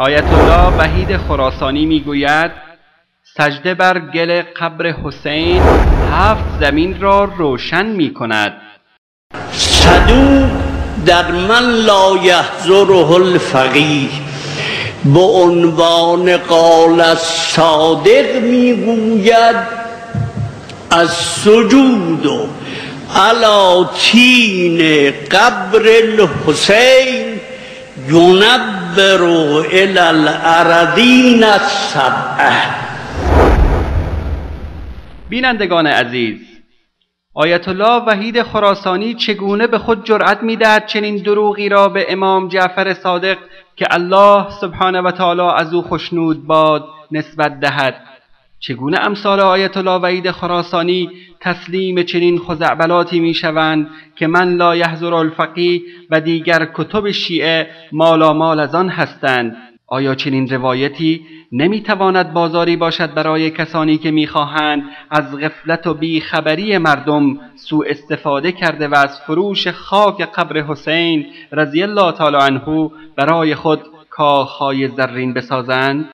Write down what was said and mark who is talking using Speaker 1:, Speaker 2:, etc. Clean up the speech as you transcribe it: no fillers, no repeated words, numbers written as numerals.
Speaker 1: آیت الله وحید خراسانی میگوید سجده بر گل قبر حسین 7 زمین را روشن میکند.
Speaker 2: صدوق در من لا یحضره الفقیه به عنوان قال الصادق میگوید السجود علی طین قبر الحسین ینور الی الارضین السبعه.
Speaker 1: بینندگان عزیز، آیت الله وحید خراسانی چگونه به خود جرأت می‌دهد چنین دروغی را به امام جعفر صادق که الله سبحانه و تعالی از او خشنود باد نسبت دهد؟ چگونه امثال آیت الله وحید خراسانی تسلیم چنین خزعبلاتی میشوند که من لا یحضر الفقیه و دیگر کتب شیعه مالامال از آن هستند؟ آیا چنین روایتی نمیتواند بازاری باشد برای کسانی که میخواهند از غفلت و بیخبری مردم سوء استفاده کرده و از فروش خاک قبر حسین رضی الله تعالی عنه برای خود کاخهای زرین بسازند؟